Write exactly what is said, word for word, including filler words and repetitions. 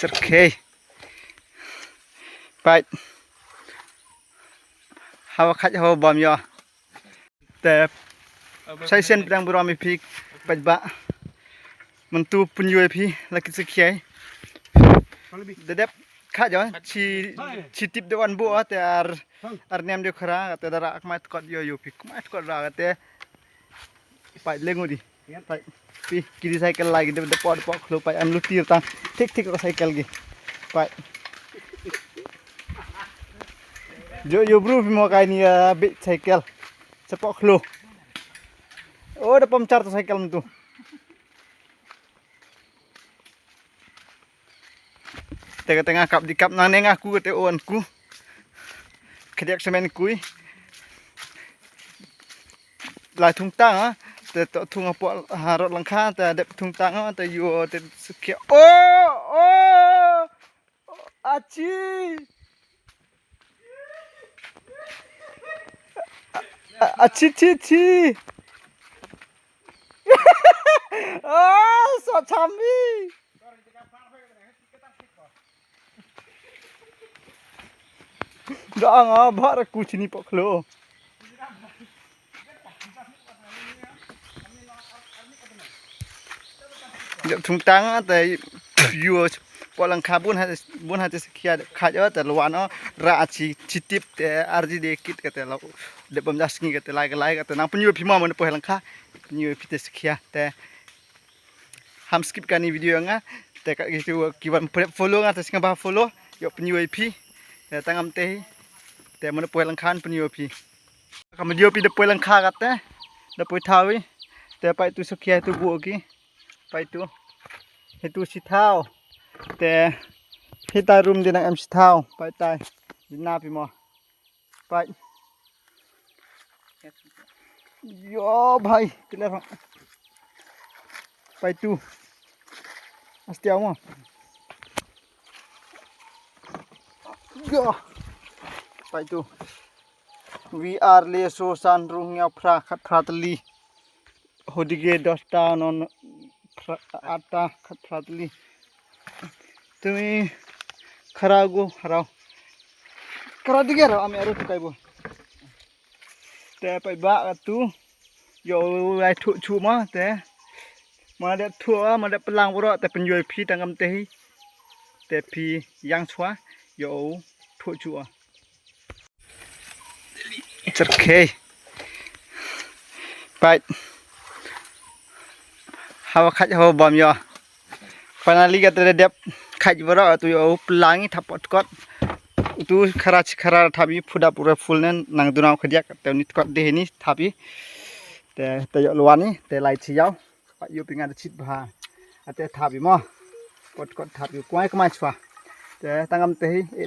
Cherkhei. Pait. Hawa khaj hawa bam yo. Te. Sai sen pdang burom ïa phi. Pait ba. Mynta pynïoh ïa phi la ki sakhiai. Da dep khaj yo. Chi, chi tip da wan buh te ar, ar nem de khra te da ra kmai tkot yo yo phi. Kmai tkot ra te. Pait le ngu di. Pait. Phi ki di cycle lai ki de de pot pot khlo pait am lutir tang. Thik thik ro cycle ki. Pait. Yo yo bru phi mo kai ni, ah, bi cycle. Sa pot khlo. Oh, da pom char to cycle tu. Te kata nga kap di kap nang ne nga ku kata on ku. Khadiak semen kui. Lai thung tang ah. Te to thung apo harot langkha te dep thung tang ah te yo te sukia. Oh, oh. Achi. A- Achi chi chi. Ah, sa chami. Da nga bar ku chini pok lo. Jap thung tang te yu po langkha bun ha bun ha te skhia kha jo te lwan o ra chi chi tip te arji de kit ka te lo de bam jas ngi ka te lai ka lai ka te nang pynyu phi ma mon po langkha pynyu phi te skhia te. Ham skip kani video nga te ka gitu ki wan follow nga te singa ba follow yo pynyu phi te tangam te te mon po langkha pynyu phi. Kam dio pi da poi langkha kat te. Da poi thawi. Te pai tu skhia tu bu ki. Pai tu. He tu si thaw. Te. He tai rum di nang em si thaw. Pai tai. Di na pi mo. Pai. Yo bhai. Kile rong. Pai tu. Asti amo. Yo. Pai tu. We are le so san rung ya phra khat phra tli. Hodige dosta non phra ata khat phra tli. Tumi khara go harau. Khara dige rau ami aru tu kai bo. Te pai ba ka tu. Yo ai thu chu ma te. Ma de thu ma de pelang bro te pen yo phi tang am te hi. Te phi yang chwa yo thu chu. Cherkhei. Pait. Hawa khaj hawa bam yo. Finally ka te dep khaj bro tu yo pelangi thap pot kot. Tu khara chi khara thap i phuda pura full nen nang dunau khadiak te ni kot de ni thap i. Te te yo lwani te lai chi yau. Pat ïoh pyngan da chit bha. Ate thap ïa mo. Kot kot thap ïa kwai kmai chwa. Te tangam te hi e